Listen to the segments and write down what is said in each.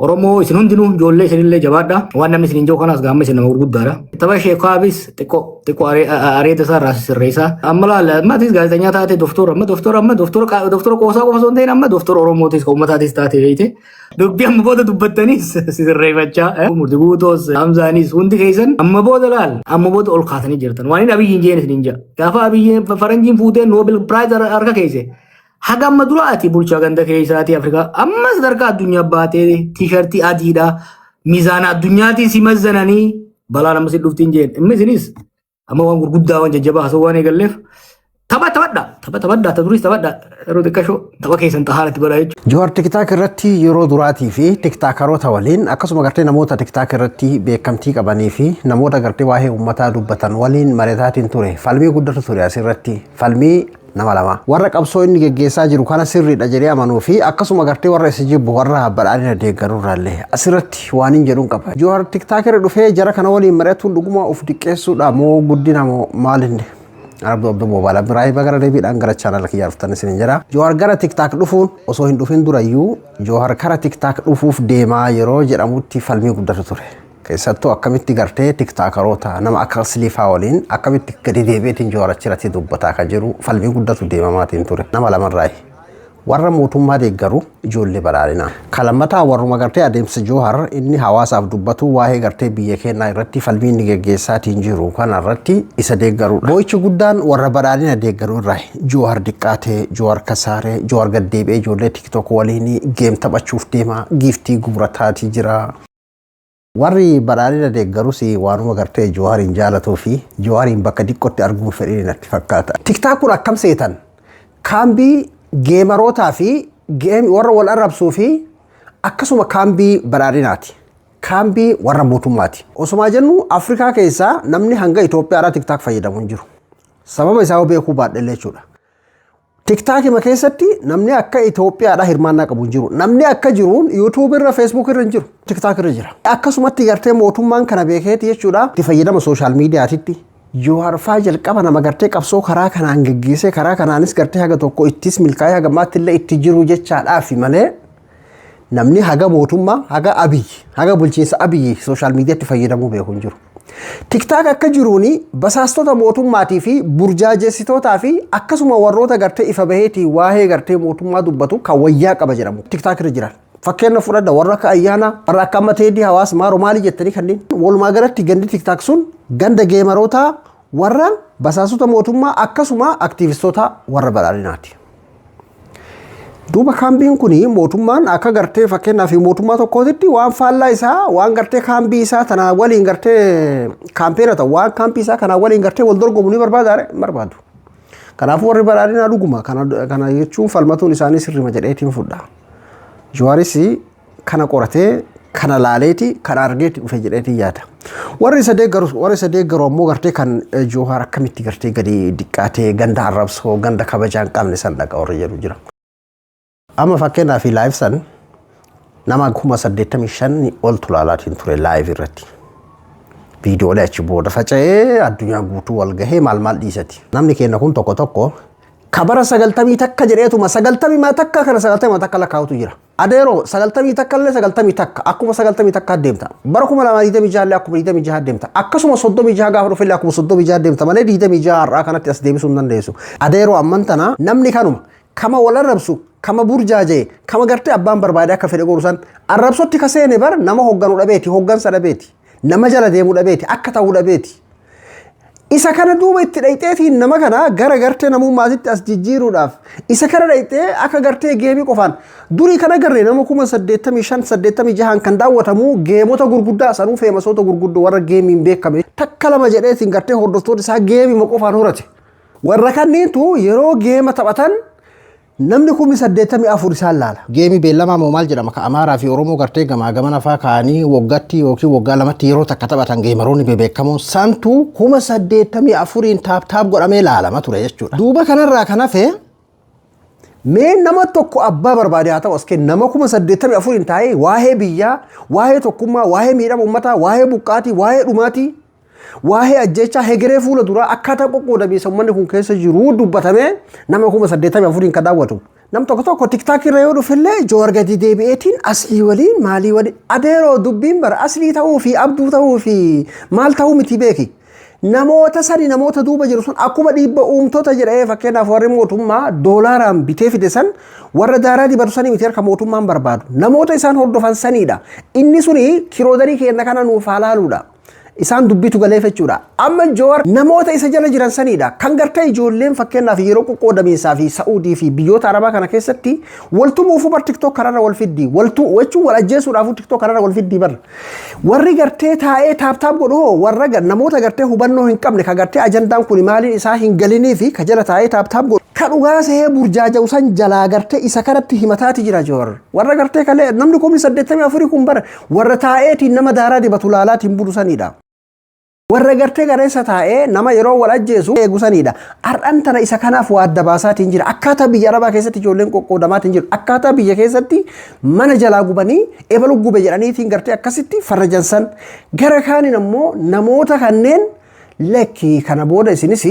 Oromoo isin hundinuu ijoollee isinillee jabaadha. Waan namni isin hin jiru kanaas gaama isin nama gurguddaadha. Tapha sheekaabis xiqqoo xiqqoo areeda isaa irraa sirreessaa. Amma laala ammaatis gaazexeessaa taate doktora amma doktora amma doktora doktora qoosaa qofa osoo hin ta'in amma doktora Oromootis kan uummataatis taate beekte. Dubbii amma booda dubbattanis sirreeffachaa. Murti guutoos Hamzaanis hundi keessan amma booda laal amma booda ol kaatanii jirtan. Waan inni Abiyyiin jeen isin hin jaa. Gaafa Abiyyiin faranjiin fuutee Nobel Prize harka keesse. Haga amma dura ati bulchaa ganda keessaatii Afrikaa amma sadarkaa addunyaa baatee T-shirtii adiidha. Miizaana addunyaatiin si mazzananii balaan amma si dhuftiin jeen. Inni isinis amma waan gurguddaa waan jajjabaa haasawuu waan eegalleef tapha taphadha. Tapha taphadha. Ta duris taphadha. Yeroo xiqqashoo tapha keessan xahaaratti godhaa jechuudha. Johaar TikTok irratti yeroo duraatii fi TikTokeroota waliin akkasuma gartee namoota TikTok irratti beekamtii qabanii fi namoota gartee waa'ee uummataa dubbatan waliin mari'ataatiin ture. Falmii guddatu ture asirratti. Falmii nama lama. Warra qabsoo inni geggeessaa jiru kana sirriidha jedhee amanuu fi akkasuma gartee warra isa jibbu warra badhaadhina deeggaruu irraallee asirratti waan hin jedhuun qaba. Johaar TikTok irra dhufee jara kana waliin mari'atuun dhuguma of diqqeessuudha moo guddina moo maalinni? Abduu Abduu Moobaala biraa gara deebiidhaan gara chaanala kiyyaa dhuftan isin jira. Johaar gara TikTok dhufuun osoo hin dhufin durayyuu Johaar kara TikTok dhufuuf deemaa yeroo jedhamutti falmii guddatu ture. Keessattuu akkamitti gartee TikTokeroota nama akka Asliifaa waliin akkamitti gadi deebi'eetiin Johaar achirratti dubbataa kan jiru falmii guddatu deemamaatiin ture. Nama lamarraayi. Warra mootummaa deeggaru ijoollee badhaadhinaa. Kan lammataa warruma gartee adeemsa Johaar inni hawaasaaf dubbatu waa'ee gartee biyya keenyaa irratti falmii inni geggeessaatiin jiru kana irratti isa deeggarudha. Boo'ichi guddaan warra badhaadhina deeggaru irraa Johaar diqqaatee, Johaar kasaaree, Johaar gaddeebi'ee ijoollee TikTok waliin game taphachuuf deema, giiftii gubrataatii jira. Warri badhaadhina deeggarus waanuma gartee Johaariin jaalatuu fi Johaariin bakka diqqootti arguun fedhiin natti fakkaata. TikTok kun akkam seetan? Kaambii gamerootaa fi warra wal arrabsuu fi akkasuma kaambii badhaadhinaati. Kaambii warra mootummaati. Osumaa jennu Afrikaa keessaa namni hanga Itoophiyaadhaa TikTok fayyadamu hin jiru. Sababa isaa beekuu baadhellee jechuudha. TikTokima keessatti namni akka Itoophiyaadhaa hirmaannaa qabu hin jiru. Namni akka jiruun YouTube irra, Facebook irra hin jiru. TikTok irra jira. Akkasumatti gartee mootummaan kana beekeeti jechuudha. Itti fayyadama social mediatitti. Johaar faa jalqaba nama gartee qabsoo karaa kanaan geggeessee karaa kanaanis gartee haga tokko ittis milkaa'ee haga ammaatti illee itti jiru jechaadhaafi malee namni haga mootummaa haga Abiyyi haga bulchiinsa Abiyyi social mediatti fayyadamuu beeku hin jiru. TikTok akka jiruuni basaastota mootummaatii fi burjaajessitootaa fi akkasuma warroota gartee ifa baheetii waa'ee gartee mootummaa dubbatu kan wayyaa qaba jedhamu TikTok irra jiran. Fakkeenya fudhadha warra akka ayyaanaa warra akka amma teedii hawaasa maaroo maali jettanii kanneen walumaa galatti gandi TikTok sun ganda gamerootaa warra basaastota mootummaa akkasuma aktiivistoota warra badhaadhinaati. Duuba kaambiin kun mootummaan akka gartee fakkeenyaaf mootummaa tokkootitti waan faallaa isaa waan gartee kaambii isaa tanaa waliin gartee campaign ta'u waan kaampii isaa kanaa waliin gartee wal dorgomu ni barbaada hin barbaadu. Kanaafuu warri badhaadhinaa dhuguma kana jechuun falmatuun isaanii sirrima jedheetiin fudha. Jawaaris kana qoratee kana laaleeti kana argeeti dhufe jedheetiin yaada. Warri isa deeggaru ammoo gartee kan Johaar akkamitti gartee gadi diqqaatee ganda arrabsoo ganda kabajaa hin qabne san dhaqa warri jedhu jira. Amma fakkeenyaaf live san nama 85,000 ol tulaalaatiin ture live irratti. Viidiyoolee achi booda faca'ee addunyaa guutuu wal gahee maal maal dhiisati. Namni keenya kun tokko tokko kabara 91 jedheetuma 91 kana 91 lakkaa'utu jira. Adeeroo 91 illee 91 akkuma 91 deemta. Bara 2026 illee akkuma 26 deemta. Akkasuma 36 gaafa dhufe illee akkuma 36 deemta malee 26 har'aa kanatti as deebisuu hin dandeessu. Adeeroo amman tana namni kanuma kama wal arrabsu kama burjaajee kama gartee abbaan barbaade akka fedhe godhu san arrabsotti ka seene bar nama hogganu dhabeeti, hoggansa dhabeeti, nama jala deemu dhabeeti, akka ta'uu dhabeeti. Isa kana duuba itti dhayxeetiin nama kana gara gartee namummaatitti as jijjiiruudhaaf isa kana dhayxee akka gartee gameii qofaan durii kana garree nama 85,000 86n kan daawwatamu gameota gurguddaa sanuu famousoota gurguddoo warra gameiin beekame takka lama jedheetiin gartee hordoftoota isaa gameima qofaan horate. Warra kanneentu yeroo game taphatan namni 84,000 isaan laala. Gameii beellamaa moo maal jedhama ka Amaaraa fi Oromoo gartee gamaa gamana faa kaa'anii waggaatti yookiin waggaa lamatti yeroo takka taphatan gameroonni bebeekamoon santu 84,000n tap tap godhamee laalama ture jechuudha. Duuba kanarraa kan hafe mee nama tokko abbaa barbaade haa ta'u as kee nama 84,000n taa'ee waa'ee biyyaa, waa'ee tokkummaa, waa'ee miidhama uummataa, waa'ee buqqaatii, waa'ee dhumaatii, waa'ee ajjechaa hegeree fuula duraa akkaataa qoqqoodamiinsa uummanni kun keessa jiru dubbatamee nama 84,000n kan daawwatu. Nam tokko tokko TikTok irra yoo dhufillee Jowaar gadi deebi'eetiin Aslii waliin maalii waliin adeeroo dubbiin bara Aslii ta'uu fi Abduu ta'uu fi maal ta'uu miti beeki. Namoota sani, namoota duuba jiru sun akkuma dhiibba uumtoota jedhee, fakkeenyaaf warri mootummaa doolaaraan bitee fide san, warra daaraa dibatu sanii miti harka mootummaan barbaadu. Namoota isaan hordofan saniidha. Inni suni kiroodarii keenya kana nuuf haa laaluudha. Isaan dubbitu galeef jechuudha. Amma Jowaar namoota isa jala jiran saniidha. Kan gartee ijoolleen fakkeenyaaf yeroo qoqqoodamiinsaa fi Sa'uudii fi biyyoota Arabaa kana keessatti waltumuufuu bar TikTok kanarra wal fiddii. Waltuu jechuun wal ajjeesuudhaafuu TikTok kanarra wal fiddii bar. Warri gartee taa'ee tap tap godhu hoo warra namoota gartee hubannoo hin qabne, ka gartee ajandaan kun maaliin isaa hin galinii fi ka jala taa'ee tap tap godhu. Ka dhugaa sehee burjaaja'u san jalaa gartee isa kanatti himataati jira Jowaar. Warra gartee kalee namni 84,000 kun bara warra taa'eetiin nama daaraa dibatu laalaatiin bulu sanidha. Warra gartee gareessa taa'ee nama yeroo wal ajjeesu eegu sanidha. Har'an tana isa kanaaf waa adda baasaatiin jira. Akkaataa biyya Arabaa keessatti ijoolleen qoqqoodamaatiin jiru. Akkaataa biyya keessatti mana jalaa gubanii ebalu gube jedhaniitiin gartee akkasitti farrajan san. Gara kaaniin ammoo namoota kanneen lakkii kana booda isinis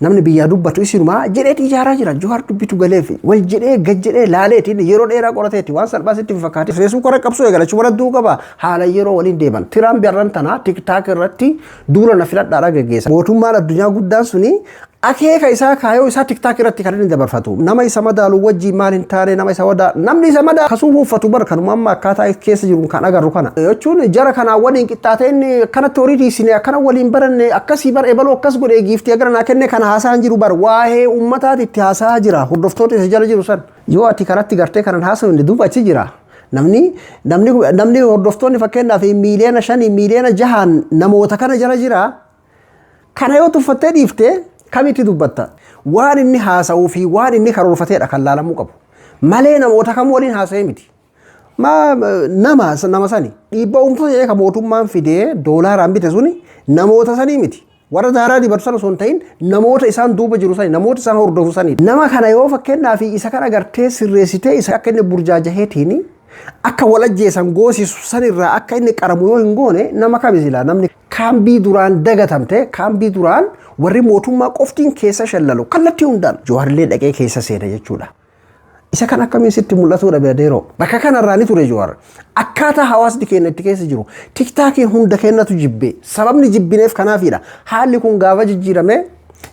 namni biyyaa dubbatu isinumaa jedheeti ijaaraa jira. Johaar dubbitu galeef wal jedhee gad jedhee laaleetiin yeroo dheeraa qorateeti, waan salphaa sitti hin fakkaate. Facebook irra qabsoo eegala achuma du'uu qaba, haala yeroo waliin deeman. Tiraamp har'an tana TikTok irratti duula na filadhaadhaa geggeessa. Mootummaan addunyaa guddaan suni akeeka isaa, kaayoo isaa TikTok irratti kan inni dabarfatu. Nama isa madaalu wajjin maal hin taane, nama isa wadaa namni isa madaalu kasuu uffatu bar kanuma amma akkaataa keessa jiru kan agarru kana. Jechuun jara kanaa waliin qixxaatee inni akkanatti horii dhiisine, akkana waliin baranne, akkasii bar, ebaloo akkas godhee giiftii agara naa kenne kana haasa'an jiru bar, waa'ee uummataati itti haasa'aa jira hordoftoota isa jala jiru san. Yoo ati kanatti gartee kanan haasa'u inni duuba achi jira. Namni hordoftoonni fakkeenyaaf 5 miiliyoona 6 miiliyoona namoota kana jala jira. Kana yoo tuffattee dhiiftee kamitti dubbatta? Waan inni haasa'uu fi waan inni karoorfateedha kan laalamuu qabu. Malee namoota kam waliin haasa'ee miti. Ma nama sani dhiibbaa uumtoota jedhee kan mootummaan fidee doolaaraan bite suni namoota sanii miti. Warra daaraa dibatu sana osoo hin ta'in namoota isaan duuba jiru sani, namoota isaan hordofu sani. Nama kana yoo fakkeenyaaf isa kana gartee sirreessitee isa akka inni burjaajaheetiin akka wal ajjeesan goosisu sanirraa akka inni qaramu yoo hin goone, nama kami silaa namni kaambii duraan dagatamte, kaambii duraan warri mootummaa qoftiin keessa shallalu kallattii hundaan Jawaarillee dhaqee keessa seena jechuudha. Isa kan akkamiin sitti mul'atudha beedeeroo. Bakka kanarraa ni ture Jawaar. Akkaataa hawaasni keenya itti keessa jiru TikTokiin hunda kennatu jibbe. Sababni jibbineef kanaafidha. Haalli kun gaafa jijjiirame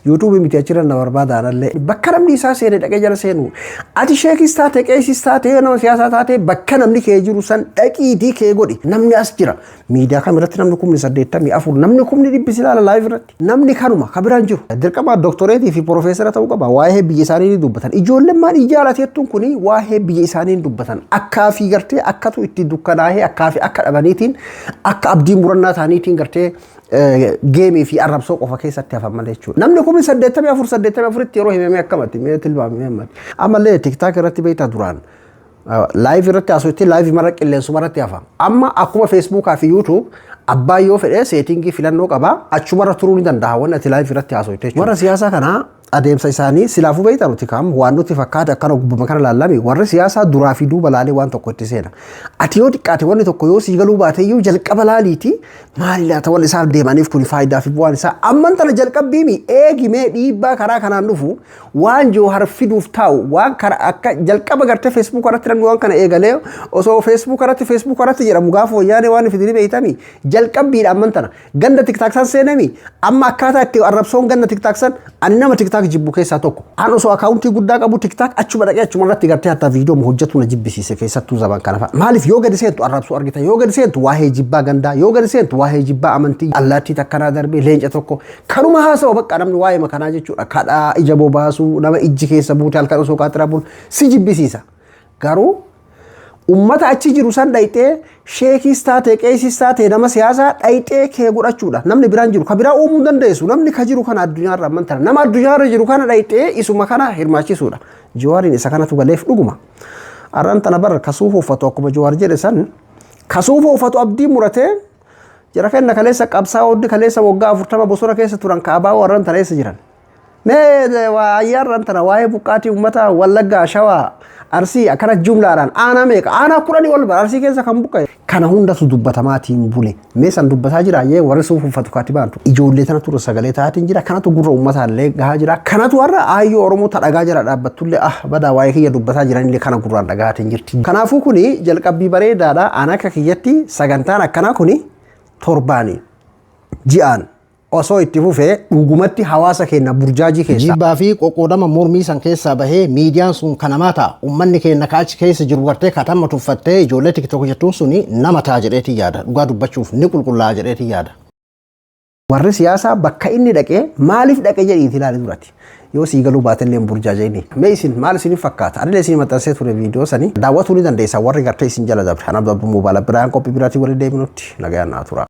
YouTubeii miti achirra na barbaadaanallee. Bakka namni isaa seene dhaqee jala seenu. Ati sheekis taate, qeesis taate, nama siyaasaa taate, bakka namni kee jiru san dhaqiitii kee godhi. Namni as jira. Miidiyaa kam irratti namni 84,000, namni 100,000 si ilaala live irratti. Namni kanuma ka biraan jiru. Dirqama doktoreetii fi piroofeesara ta'uu qaba. Waa'ee biyya isaanii ni dubbatan. Ijoolleen maal ijaalateettuun kuni waa'ee biyya isaanii ni dubbatan. Akkaa fi gartee akkatu itti dukkanaa'ee akkaa fi akka dhabaniitiin akka abdii murannaa ta'aniitiin gartee gameii fi arrabsoo qofa keessatti hafan malee jechuudha. Namni 84,000 84tti yeroo himamee akkamatti mee tilmaamee ammatti. Ammallee TikTok irratti beektaa duraan live irratti haasofte live mara qilleensuma irratti hafa. Amma akkuma Facebookaa fi YouTube abbaan yoo fedhe settingii filannoo qaba, achumarra turuu ni danda'a wanni ati live irratti haasofte jechuudha. Warra siyaasaa kanaa adeemsa isaanii silaafuu beektaa, nuti kam waan nuti fakkaate akkana gubbama kana laallami, warri siyaasaa duraa fi duuba laalee waan tokko itti seena. Ati yoo xiqqaate wanni tokko yoo sii galuu baate iyyuu jalqaba laaliiti, maali laata wanni isaaf deemaniif kun, faayidaa fi bu'aan isaa amman tana jalqabbiimi eegimee dhiibbaa karaa kanaan dhufu waan Joohar fiduuf taa'u waan karaa akka jalqaba gartee Facebook irratti namni waan kana eegalee osoo Facebook irratti jedhamu gaafa wayyaanee waan fidanii beeytami jalqabbiidha. Amman tana ganda TikTok san seenami, amma akkaataa itti arrabsoon ganda TikTok san, ani nama TikTok jibbu keessaa tokko. An osoo accountii guddaa qabu TikTok achuma dhaqee achuma irratti gartee hatta viidiyoo hojjetu na jibbisiise, keessattuu zaman kana fa'a. Maaliif? Yoo gadi seentu arrabsoo argita, yoo gadi seentu waa'ee jibbaa gandaa, yoo gadi seentu waa'ee jibbaa amantii, allaattii takkanaa darbee leenca tokko kanuma haasawa, bakka namni waa'ee makanaa jechuudha. Kadhaa ija bobaasuu, nama ijji keessa buute halkan osoo qaatiraa bulu si jibbisiisa. Garuu ummata achi jiru san dhayxee sheekiis taate, qeesiis taate, nama siyaasaa dhayxee kee godhachuudha. Namni biraan jiru ka biraa uumuu dandeessu, namni ka jiru kana addunyaarra amman tana nama addunyaarra jiru kana dhayxee isuma kana hirmaachisuudha. Jawaariin isa kanatu galeef dhuguma. Arraan tana bara kasuufa uffatu, akkuma Jawaar jedhe san, kasuufa uffatu abdii muratee jara kenna. Kaleessa qabsaa'oonni kaleessa waggaa 40 bosona keessa turan kaabaa warran tana eessa jiran? Mee ayyaarraan tana waa'ee buqqaatii uummata Wallaggaa, Shawaa, Arsii akkana jumlaadhaan aanaa meeqa, aanaa 10 ol bara Arsii keessa kan buqqa'e. Kana hundatu dubbatamaatiin bule. Mee san dubbataa jira yee warri suuf uffatu kaati baantu. Ijoollee tana tura sagalee taatiin jira, kanatu gurra uummataallee gahaa jira. Kanatu har'a aayyoo Oromoo ta dhagaa jira dhaabbattullee, ah, badaa waa'ee kiyya dubbataa jiranillee kana gurraan dhagahaatiin jirti. Kanaafuu kuni jalqabbii bareedaadha. An akka kiyyatti sagantaan akkanaa kuni torbaanii ji'aan osoo itti fufee dhugumatti hawaasa keenya burjaajii keessa. Jibbaa fi qoqqoodama mormii san keessaa bahee miidiyaan sun kan namaa ta'a. Uummanni keenya kaachi keessa jiru gartee katama tuffattee ijoollee TikTok jettuun suni nama ta'a jedheetii yaada. Dhugaa dubbachuuf ni qulqullaa'a jedheetii yaada. Warri siyaasaa bakka inni dhaqee maaliif dhaqee jedhiiti ilaali duratti. Yoo sii galuu baatellee hin burjaaja'ini. Mee isin maal isiniif fakkaata? Anillee isin maxxansee ture viidiyoo sanii. Daawwatuu ni dandeessa warri gartee isin jala dabre. Anaaf Abduu Mobaala biraan qophii biraatiin waliin deebinutti nagayaan naa tura.